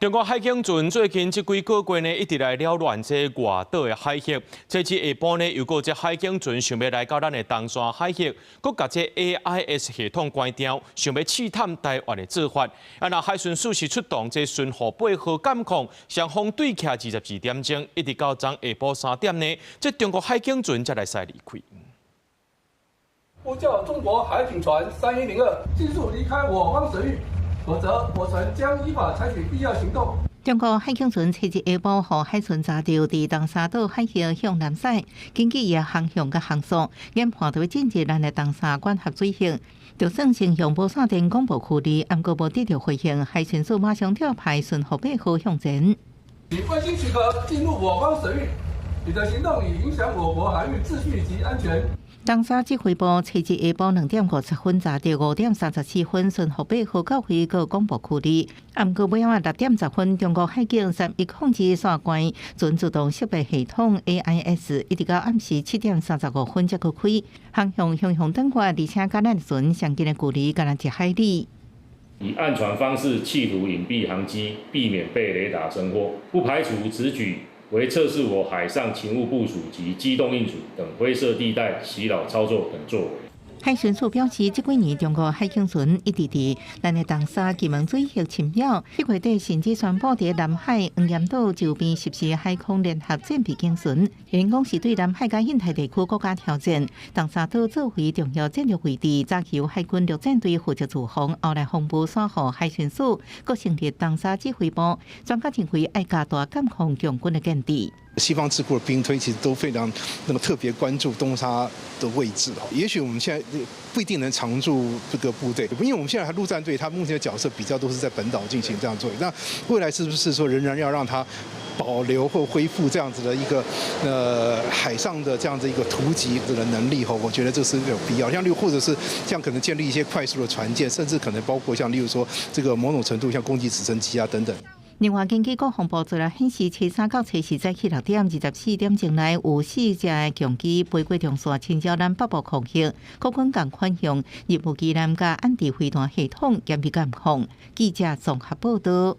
中國海警船最近這幾個月呢，一直來擾亂這外島的海域。這次下晡呢，又閣這海警船想欲來到咱的東沙海域，閣共這 AIS 系統關掉，想欲試探台灣的做法。啊，若海巡署是出動這巡護八號監控，雙方對徛22點鐘，一直到昨下晡3點呢，這中國海警船才來駛離開。呼叫中國海警船3102，盡速離開我方水域，否則我船將依法採取必要行動。中國海警船初一下晡予海巡查著，佇東沙島海域向南駛，根據伊的航向佮航速，研判著欲進入咱的東沙管轄水域。就算先用無線電廣播驅離，毋過無得著回應，海巡署馬上調派巡護八號向前。你未經許可進入我方水域，你的行動已影響我國海域秩序及安全。東沙指揮部初一下晡2點50分查著5點34分，巡護八號到位閣廣播驅離。毋過尾仔6點10分，中國海警31控制線關船自動識別系統 AIS，一直到暗時7點35分才閣開，航向雄雄轉彎，而且佮咱船相近的距離敢若1海里。以暗船方式企圖隱蔽航跡，避免被雷達偵獲，不排除此舉為測試我海上勤務部署及機動應處等灰色地帶襲擾操作等作為。海巡署表示，這幾年中國海警船一直佇咱的東沙金門水域侵擾，彼月底甚至宣布佇南海黃岩島周邊實施海空聯合戰備警巡，因講是對南海佮印太地區國家挑戰。東沙島作為重要戰略位置，早期由海軍陸戰隊負責駐防，後來防務徙予海巡署，閣成立東沙指揮部。專家認為，愛加大監控共軍的建制。西方智庫的兵推其實都非常那麼特別關注東沙的位置。也許我們現在不一定能常駐這個部隊，因為我們現在陸戰隊，它目前的角色比較都是在本島進行這樣作業。那未來是不是說仍然要讓它保留或恢復這樣子的一個海上的這樣子一個突擊的能力？我覺得這是有必要。像例如或者是像可能建立一些快速的船艦，甚至可能包括像例如說這個某種程度像攻擊直升機啊等等。另外，根據國防部資料顯示，初三到初四早起6點24點鐘內，有四架共機飛過中線，侵擾咱北部空域。國軍仝款用任務機艦佮安置飛彈系統嚴密監控。記者綜合報導。